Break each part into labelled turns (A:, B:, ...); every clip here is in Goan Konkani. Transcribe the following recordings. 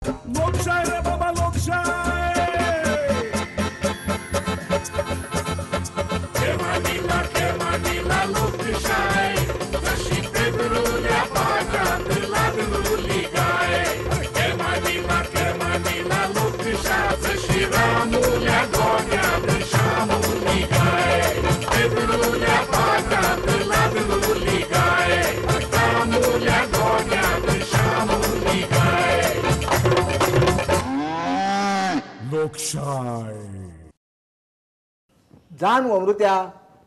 A: लोकशाय रे बाबा लोकशाय.
B: खेमानीला खेमानीला लोकशाय, जशी पेदरुल्या पाटात लागलुली गाय. खेमानीला खेमानीला लोकशाय, जशी रामुल्या गोट्यात शामुली गाय. पेदरुल्या पाटात लागलुली गाय, रामुल्या गोट्यात शामुली गाय.
A: लोकशाय.
C: जाण अमृत्या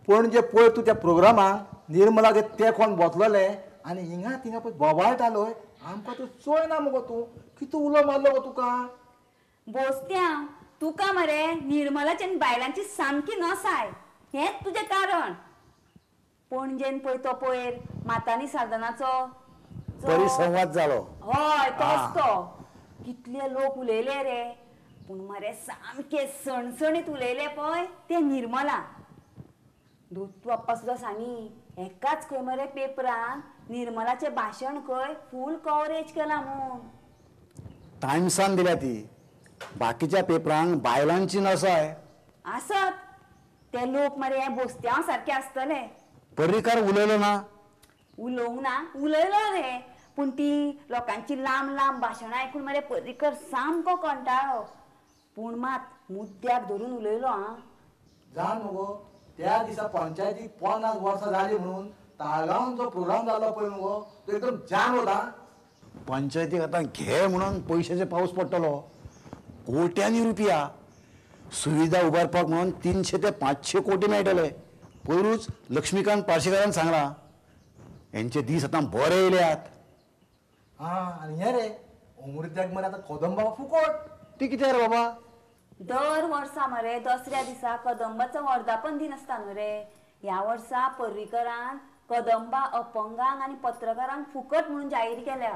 C: पणजे पळय तूं त्या प्रोग्रामाक निर्मला तेंकोन बसलोलें आनी हिंगा थिंगा पळय बोवाळटालोय. आमकां तूं चोय ना मुगो, तूं कितू उलो मारलो गो तुका.
D: बोसत्या तुका मरे निर्मलाची आनी बायलांची सामकी नसाय, हेंच तुजें कारण. पणजेन पळय तो पयर मातानी साधनाचो
E: परिसंवाद जालो.
D: हय तोच तो. कितले लोक उलयले रे, पूण मरे सामके सणसणीत उलयले पळय ते निर्मला. दत्तू आप्पा सुद्दां सांगी एकाच खंय मरे पेपरान निर्मलाचें भाशण खंय फूल कवरेज केला म्हूण.
E: टायम्सान दिल्या ती, बाकीच्या पेपरांक बायलांची नसाय
D: आसत. ते लोक मरे हे बोस्त्यांव सारके आसतले.
E: पर्रीकार उलयलो ना?
D: उलोवंक ना, उलयलो रे, पूण ती लोकांची लांब लांब भाशणां आयकून मरे पर्रीकर सामको कंटाळो. पूण मात मुद्द्याक धरून उलयलो. आं
C: जाण मुगो त्या दिसा पंचायतीक 50 वर्सां जाली म्हणून ताळगांव जो प्रोग्राम जालो पळय मुगो तो एकदम जाम वता.
E: पंचायतीक आतां घे म्हणून पयशाचे पावस पडटलो, कोट्यांनी रुपया. सुविधा उबारपाक म्हणून 300 ते 500 कोटी मेळटले. पयरूच लक्ष्मीकांत पार्सेकारान सांगलां हेंचे दीस आतां बरे येयल्यात.
C: आं आनी हें रे अमृत्याक मरे आतां कदंबा फुकट.
E: ती कितें रे बाबा?
D: दर वर्सा मरे दसऱ्या दिसा कदंबाचो वर्धापन दिन आसता न्हू रे. ह्या वर्सा पर्रीकरान कदंबा अपंगांक आनी पत्रकारांक फुकट म्हणून जाहीर केल्या.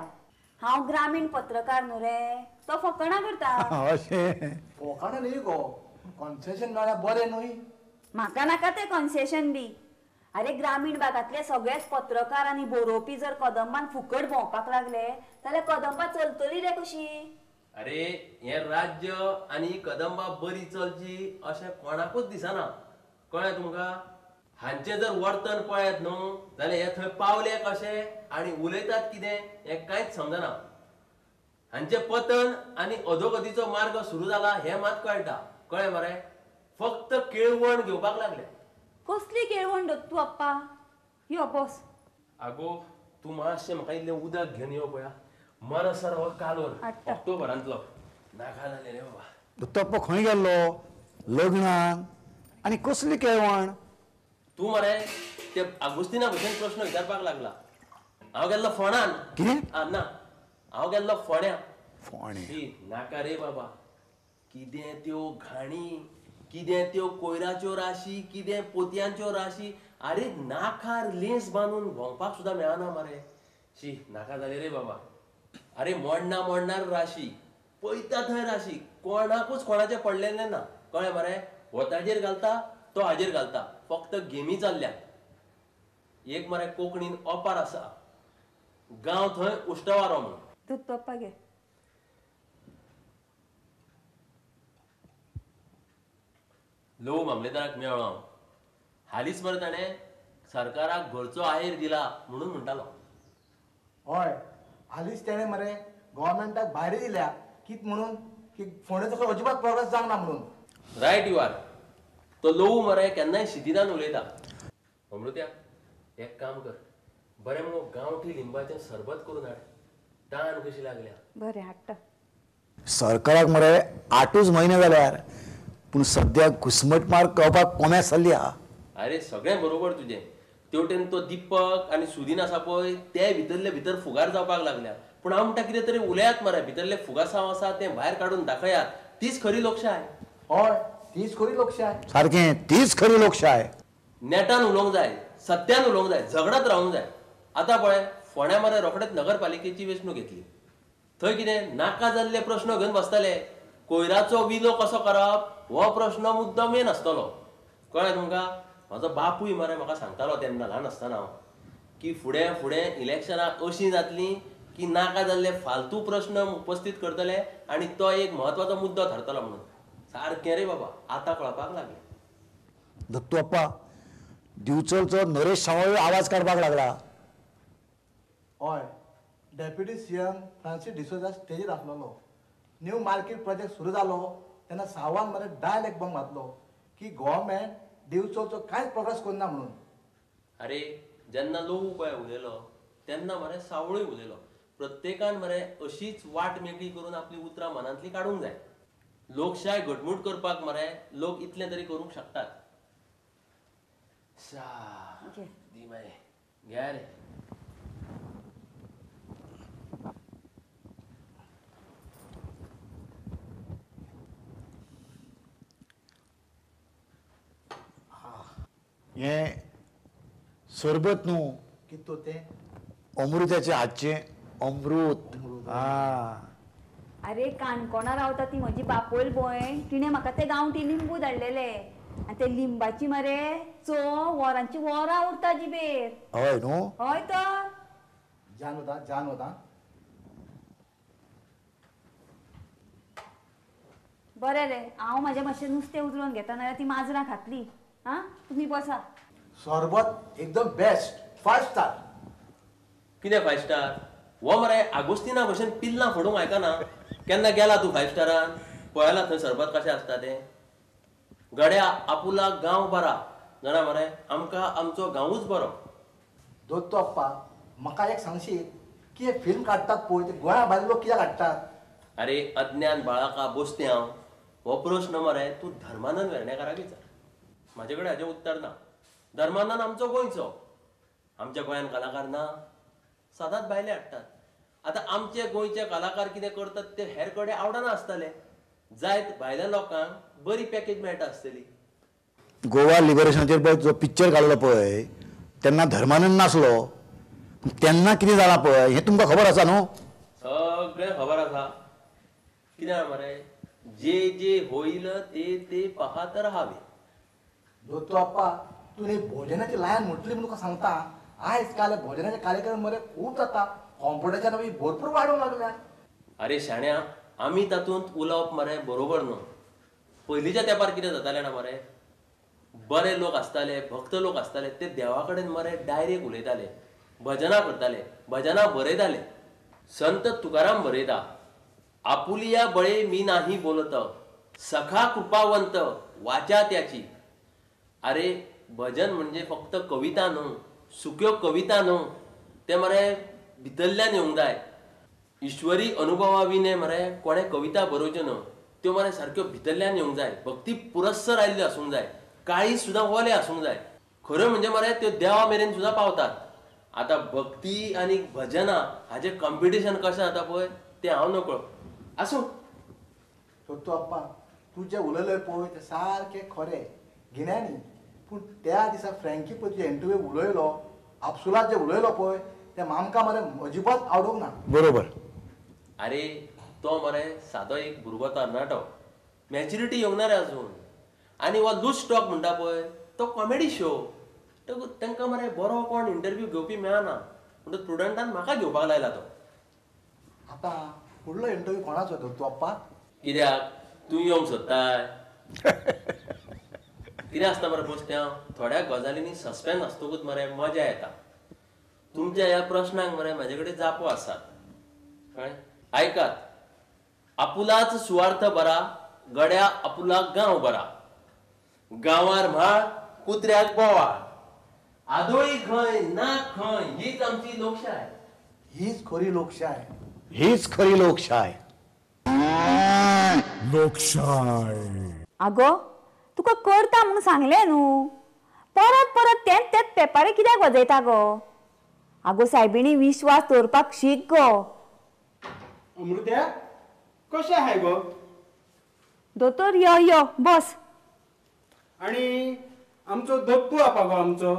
D: हांव ग्रामीण पत्रकार न्हू रे, तो फकाणां करता.
E: अशें
C: फकाणां न्ही गो, कन्सेशन मेळ्ळ्यार बरें न्हय.
D: म्हाका नाका तें कन्सेशन बी. अरे ग्रामीण भागांतले सगळेच पत्रकार आनी बरोवपी जर कदंबान फुकट भोंवपाक लागले जाल्यार कदंबा चलतली रे कशी?
F: अरे हे राज्य आनी कदंबा बरी चलची अशें कोणाकूच दिसना. कळ्ळें तुमकां? हांचें जर वर्तन पळयत न्हू जाल्यार हे थंय पावले कशे आनी उलयतात कितें हें कांयच समजना. हांचें पतन आनी अधोगतीचो मार्ग सुरू जाला हें मात कळटा. कळ्ळें मरे? फक्त केळवण घेवपाक लागले.
D: कसली केळवण दत्तू आप्पा? यो बस.
F: आगो तूं मातशें म्हाका इल्लें उदक घेवन यो पळया. मरसर हो कालोर ऑक्टोबरांतलो नाका जालें रे बाबा.
E: दत्तू आप्पा खंय गेल्लो लग्नाक आनी कसली केळवण?
F: तूं मरे ते आगुस्तिना भशेन प्रश्न विचारपाक लागला. हांव गेल्लो फोंडान.
E: कितें?
F: ना, हांव गेल्लो फोंड्या.
E: फोंडें?
F: नाका रे बाबा, कितें त्यो घाणी, कितें त्यो कोयराच्यो राशी, कितें पोतयांच्यो राशी. अरे नाकार लेंस बांदून भोंवपाक सुद्दां मेळना मरे. शी नाका जालें रे बाबा. अरे मोडना मोडणार राशी, पळयता थंय राशी, कोणाकूच कोणाचें पडलेलें ना. कळ्ळें मरे? हो ताजेर घालता, तो हाजेर घालता, फक्त गेमी चल्ल्यात. एक मरे कोंकणीन ओपार आसा, गांव थंय उश्टवारो म्हूण.
D: दत्तू आप्पा घे.
F: लोव मामलेदाराक मेळ्ळो हांव. हालींच मरे ताणें सरकाराक घरचो आहेर दिला म्हणून म्हणटालो.
C: हय हालींच तेणें मरे गव्हर्मेंटाक भायर दिल्या कित म्हणून की फोंडेचो अजिबात प्रोग्रेस जावंक ना म्हणून.
F: Right you R. तो लोवू मरे केन्नाय शितिदान उलयता. अमृत्या एक काम कर, बरें मुगो गांवठी लिंबाचें सरबत करून हाड, तान कशी लागल्या.
D: बरें हाडटा.
E: सरकाराक मरे 8 म्हयने जाल्यार, पूण सद्याक घुस्मटमार कळपाक कोमेस जाल्ली आहा.
F: अरे सगळें बरोबर तुजें. तेवटेन तो दीपक आनी सुदीन आसा पळय ते भितरले भितर फुगार जावपाक लागल्या. पूण हांव म्हणटा कितें तरी उलयात मरे, भितरले फुगासांव आसा तें भायर काडून दाखयात, तीच खरी लोकशाय.
C: हय तीच खरी लोकशाय.
E: सारकें, तीच खरी लोकशाय.
F: नेटान उलोवंक जाय, सत्यान उलोवंक जाय, झगडत रावंक जाय. आतां पळय फोंड्या मरे रोखडेच नगरपालिकेची वेंचणूक घेतली. थंय कितें नाका जाल्ले प्रश्न घेवन बसतले. कोयराचो विलो कसो करप हो प्रश्न मुद्दो मेन आसतलो. कळ्ळें तुमकां? म्हजो बापूय मरे म्हाका सांगतालो तेन्ना ल्हान आसतना हांव की फुडें फुडें इलेक्शनां अशीं जातलीं की नाका जाल्ले फालतू प्रश्न उपस्थित करतले आनी तो एक म्हत्वाचो मुद्दो थारतलो म्हणून. सारकें रे बाबा, आतां कळपाक लागलें.
E: दत्तू अप्पा, दिवचलचो नरेश सावळ आवाज काडपाक लागला.
C: हय, डेप्युटी सीएम फ्रांसीस डिसोजा स्टेजीर आसलेलो. न्यू मार्केट प्रोजेक्ट सुरू जालो तेन्ना सावान मरे डायरेक्ट बॉम्ब घातलो की गव्हर्मेंट दिवचलचो कांयच प्रोग्रेस करना म्हणून.
F: अरे जेन्ना लोक पळय उलयलो तेन्ना मरे सावळूय उलयलो. प्रत्येकान मरे अशीच वाट मेकळी करून आपली उतरां मनांतली काडूंक जाय. लोकशाय घटमूट करपाक मरे लोक इतलें तरी करूंक शकतात. दी मरे घ्या रे.
E: हें सरबत न्हू,
C: कितें तें?
E: अमृताचे हातचें अमृत.
D: अरे काणकोणा रावता ती म्हजी बापोल भयण, तिणें म्हाका ते गांवठी लिंबू धाडलेले आनी ते लिंबाची मरे चव वरांची वरां उरता जिबेर.
E: हय न्हू?
D: हय तर.
C: जान वता, जान वता.
D: बरें रे, हांव म्हाजें मातशें नुस्तें उजळोवन घेता, नाल्यार ती माजरां खातली. आं, तुमी बसा.
C: सरबत एकदम बेस्ट, 5 स्टार.
F: कितें 5 स्टार? हो मरे आगोस्तिना भशेन पिल्लां फोडूंक आयकना. केन्ना गेला तूं 5 स्टारान? पळयला थंय सरबत कशें आसता तें? गड्या आपुला गांव बरा, जाणा मरे, आमकां आमचो गांवूच बरो.
C: दत्तू अप्पा, म्हाका एक सांगशीत की हे फिल्म काडटात पळय ते गोंया भायले लोक कित्याक हाडटात?
F: अरे अज्ञान बाळाका बोसते हांव, हो प्रश्न मरे तूं धर्मानंद वेर्णेकाराक विचार. म्हाजे कडेन हाजें उत्तर ना. धर्मानंद आमचो गोंयचो, आमच्या गोंयान कलाकार ना, सदांच भायले हाडटात. आतां आमचे गोंयचे कलाकार कितें करतात ते हेर कडेन आवडना आसतले, जायत भायल्या लोकांक बरी पॅकेज मेळटा आसतली.
E: गोवा लिबरेशनाचेर पळय जो पिक्चर काडलो पळय तेन्ना धर्मानंद नासलो, तेन्ना कितें जालां पळय हें तुमकां खबर आसा न्हू?
F: सगळें खबर आसा. कितें मरे, जे जे होईल ते ते पाहत राहावे.
C: दत्तू अप्पा, तूं न्ही भोजनाची लायन म्हटली म्हणून तुका सांगता, आयज काल भोजनाचे कार्यक्रम मरे खूब जाता, कॉम्पिटिशन बी भरपूर वाडूंक लागल्या.
F: अरे शाण्या, आमी तातूंत उलोवप मरे बरोबर न्हू. पयलींच्या तेंपार कितें जातालें ना मरे, बरे लोक आसताले, भक्त लोक आसताले, ते देवा कडेन मरे डायरेक्ट उलयताले, भजनां करताले, भजनां बरयताले. संत तुकाराम बरयता, आपुलिया बळे मी नाही बोलत, सखा कृपावंत वाचा त्याची. अरे भजन म्हणजे फक्त कविता न्हू, सुक्यो कविता न्हू, ते मरे भितरल्यान येवंक जाय. ईश्वरी अनुभवा विणे मरे कोणें कविता बरोवच्यो न्हू, त्यो मरे सारक्यो भितरल्यान येवंक जाय, भक्ती पुरस्सर आयिल्ल्यो आसूंक जाय, काळीज सुद्दां ओलें आसूंक जाय. खरें म्हणजे मरे त्यो देवा मेरेन सुद्दां पावतात. आतां भक्ती आनी भजनां हाजें कॉम्पिटिशन कशें जाता पळय तें हांव नकळो. आसूं.
C: दत्तू अप्पा, तूं जें उलयलें पळय तें सारकें खरें, गिन्यानी. पूण त्या दिसा फ्रँकी पळय तुजे इंटरव्यू उलयलो, आपसुलात जें उलयलो पळय तें आमकां मरे अजिबात आवडूंक ना.
E: बरोबर.
F: अरे तो मरे सादो एक भुरगो तरणाटो, मॅच्युरिटी येवंक ना रे अजून. आनी हो लूज टॉक म्हणटा पळय तो कॉमेडी शो, तांकां मरे बरो कोण इंटरव्यू घेवपी मेळना, म्हणटकच प्रुडंटान म्हाका घेवपाक लायला तो.
C: आतां फुडलो इंटरव्यू कोणाचो दत्तू अप्पा?
F: कित्याक तूं येवंक सोदताय? कितें आसता मरे बोस्त्यांव, थोड्या गजालींनी सस्पेन्स आसतकूच मरे मजा येता. तुमच्या ह्या प्रश्नांक मरे म्हाजे कडेन जापो आसात. कळ्ळें? आयकात, आपुलाच सुवार्थ बरा, गड्या आपुलाक गांव बरा, गांवार म्हाळ कुत्र्याक बोवाळ, आदोळी खंय ना खंय, हीच आमची लोकशाय.
C: हीच खरी लोकशाय.
E: हीच खरी लोकशाय.
A: लोकशाय.
D: आगो तुका करता म्हणून सांगलें न्हू, परत परत तेंच तेंच पेपरे कित्याक वाजयता गो? आगो सायबिणी, विश्वास दवरपाक शीक गो.
G: अमृत्या, कशें आहाय गो?
D: दोतोर यो यो बस.
G: आनी आमचो दत्तू आपा गो, आमचो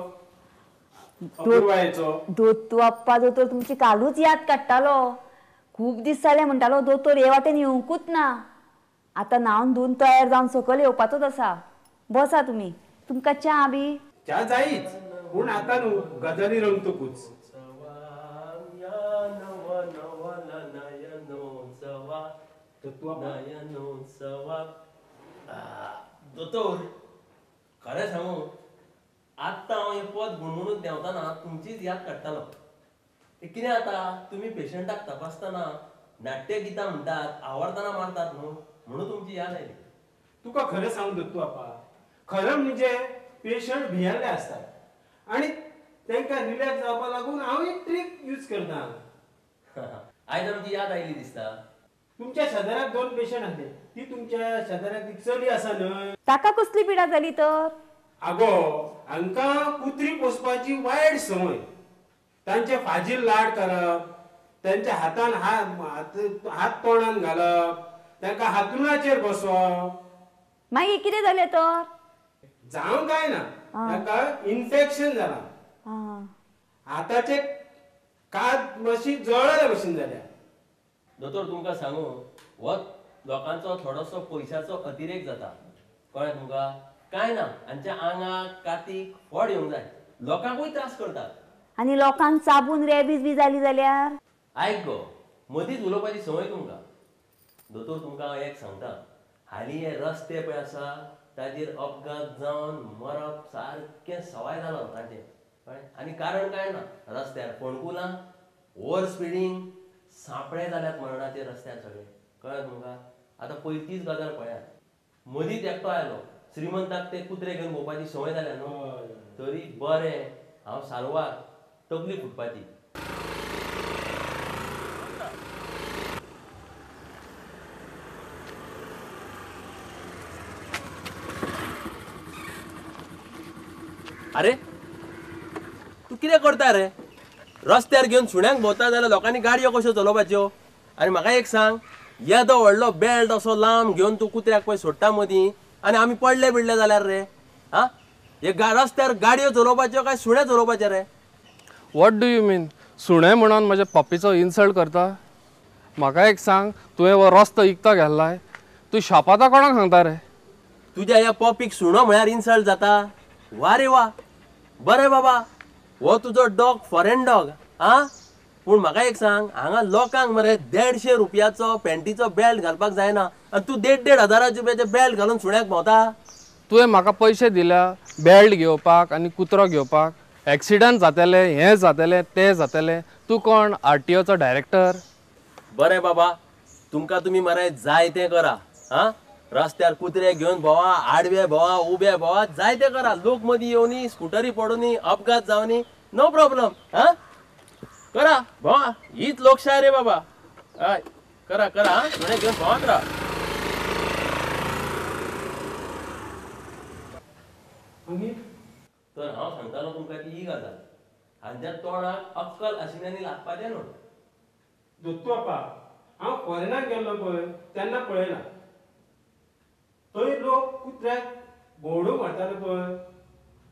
G: अपुरबायेचो
D: दत्तू आप्पा. दोतोर तुमची कालूच याद काडटालो, खूब दीस जाले म्हणटालो दोतोर हे वाटेन येवंकूच ना. आतां न्हावन धुवन तयार जावन सकयल येवपाचोच आसा. बसा तुमी, तुमकां च्या बी?
G: च्या जायच, पूण आतां न्हू, गजाली रंगतकूच.
F: नयनोत्सवाक. दोतोर खरें सांगू, आत्तां हांव हें पद गुणगुणून देंवतना तुमचीच याद काडटालो. ते कितें जाता, तुमी पेशंटाक तपासतना नाट्यगितां म्हणटात, आवर्तना मारतात न्हू, म्हणून तुमची याद आयली.
G: तुका खरें सांगू दत्तू आपा, खरें म्हणजे पेशंट भियेल्ले आसतात आनी तांकां रिलॅक्स जावपाक लागून हांव एक ट्रीक यूज करता.
F: आयज आमची याद आयली दिसता.
G: तुमच्या शेजाऱ्याक 2 पेशंट आसले, ती तुमच्या शेजाऱ्याक एक चली आसा न्हय,
D: ताका कसली पिडा जाली तर?
G: आगो हांकां कुत्री पोसपाची वायट संवय. तांचे फाजील लाड करप, तांच्या हातान हात हात तोंडान घालप, तांकां हातरुणाचेर बसोवप.
D: मागीर कितें जालें तर?
G: जावंक काय ना, तांकां इन्फेक्शन जालां, हाताचे कात मातशी जळ्ळ्या भशेन जाल्या.
F: दोतोर तुमकां सांगू, हो लोकांचो थोडोसो पयशाचो अतिरेक जाता, कळ्ळें तुमकां? कांय ना, हांच्या आंगाक कातीक फोड येवंक जाय, लोकांकूय त्रास करतात.
D: आनी लोकांक चाबून रेबीज बी जाली जाल्यार?
F: आयक गो, मदींच उलोवपाची संवय तुमकां. दोतोर तुमकां हांव एक सांगता, हालीं हे रस्ते पळय आसा ताजेर अपघात जावन मरप सारकें सवाय जालां लोकांचें, कळ्ळें? आनी कारण कांय ना, रस्त्यार फोंडकुलां, ओवर स्पिडींग, सांपळे जाल्यात मरणाचे रस्त्यार सगळे, कळ्ळें तुमकां? आतां पयली तीच गजाल पळयात, मदींच एकटो आयलो, श्रीमंताक ते कुत्रे घेवन भोंवपाची संवय जाल्या न्हू, तरी बरें हांव सालवार, तकली फुटपाची. अरे तूं कितें करता रे? रस्त्यार घेवन सुण्यांक भोंवता जाल्यार लोकांनी गाडयो कश्यो चलोवपाच्यो? आनी म्हाका एक सांग, येदो व्हडलो बेल्ट असो लांब घेवन तूं कुत्र्याक पळय सोडटा मदीं, आनी आमी पडले बिडले जाल्यार रे? आं, हे रस्त्यार गाडयो चलोवपाच्यो काय सुणे चलोवपाचे रे?
H: What do you मीन? सुणे म्हणून म्हज्या पप्पीचो इन्सल्ट करता? म्हाका एक सांग, तुवें हो रस्तो इकतो घेतलाय, तूं शापातां कोणाक सांगता रे?
F: तुज्या ह्या पॉपीक सुणो म्हळ्यार इन्सल्ट जाता? वा रे वा, बरें बाबा, हो तुजो डॉग फॉरेन डॉग. आं, पूण म्हाका एक सांग, हांगा लोकांक मरे 150 रुपयाचो पॅन्टीचो बेल्ट घालपाक जायना, आनी तूं 1,500-1,500 रुपयाचे बेल्ट घालून सुण्याक भोंवता?
H: तुवें म्हाका पयशे दिल्या बेल्ट घेवपाक आनी कुत्रो घेवपाक. एक्सिडंट जातले, हें जातलें, तें जातलें, तूं कोण आरटीओचो डायरेक्टर?
F: बरें बाबा, तुमकां तुमी मरे जाय तें करा. आं, रस्त्यार कुत्रे घेवन भोंवा, आडवे भोंवा, उबे भोंवा, जाय तें करा, लोक मदीं येवनी, स्कुटरी पडुनी, अपघात जावनी, नो प्रॉब्लम. आं, करा भोंवा, हीच लोकशाय रे बाबा. हय, करा करा, आं, सुणे घेवन भोंवत राव. तर हांव सांगतालो तुमकां ती ही गजाल, हांच्या तोंडाक अक्कल आशिल्ल्यांनी लागपाचें न्हू.
G: दत्तू आपा, हांव फॉरेनाक गेल्लो पळय तेन्ना पळयलां, थंय लोक कुत्र्याक भोंवडूंक व्हरताले पळय,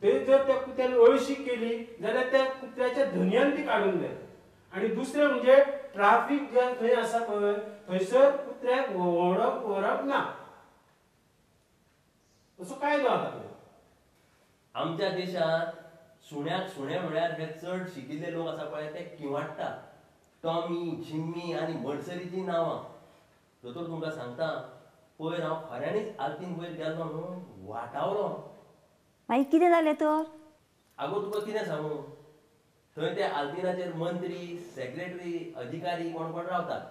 G: थंय जर त्या कुत्र्यान अळशीक केली जाल्यार त्या कुत्र्याच्या धनयान ती काडूंक जाय. आनी दुसरें म्हणजे ट्राफीक जे थंय आसा पळय थंयसर कुत्र्याक भोंवडप व्हरप ना, असो कायदो आसा थंय.
F: आमच्या देशांत सुण्याक सुणे म्हळ्यार हे चड शिकिल्ले लोक आसा पळय ते किंवाट्टात. टॉमी, जिम्मी आनी मडसरीचीं नांवां. दोतोर तुमकां सांगता, पयर हांव खऱ्यांनीच आल्तीन वयर गेल्लो न्हू, वाटावलो.
D: मागीर कितें जालें तर?
F: आगो तुका कितें सांगू, थंय त्या आल्तिनाचेर मंत्री, सेक्रेटरी, अधिकारी कोण कोण रावतात.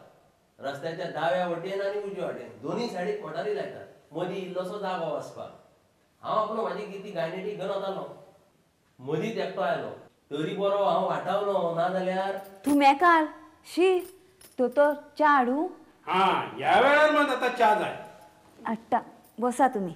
F: रस्त्याच्या दाव्या वटेन आनी उजव्या वटेन दोनूय सायडीक मोटारी लायतात, मदीं इल्लोसो जागो वचपाक. हांव आपलो म्हाजी कितें गायनेटी घेवन वतालो, मदींच एकटो आयलो, तरी बरो हांव वाटावलो, नाजाल्यार.
D: तूं मेकाल शी. दोतोर च्या हाडूं?
G: हां, ह्या वेळार मात आतां च्या जाय.
D: हाडटा, बसा तुमी.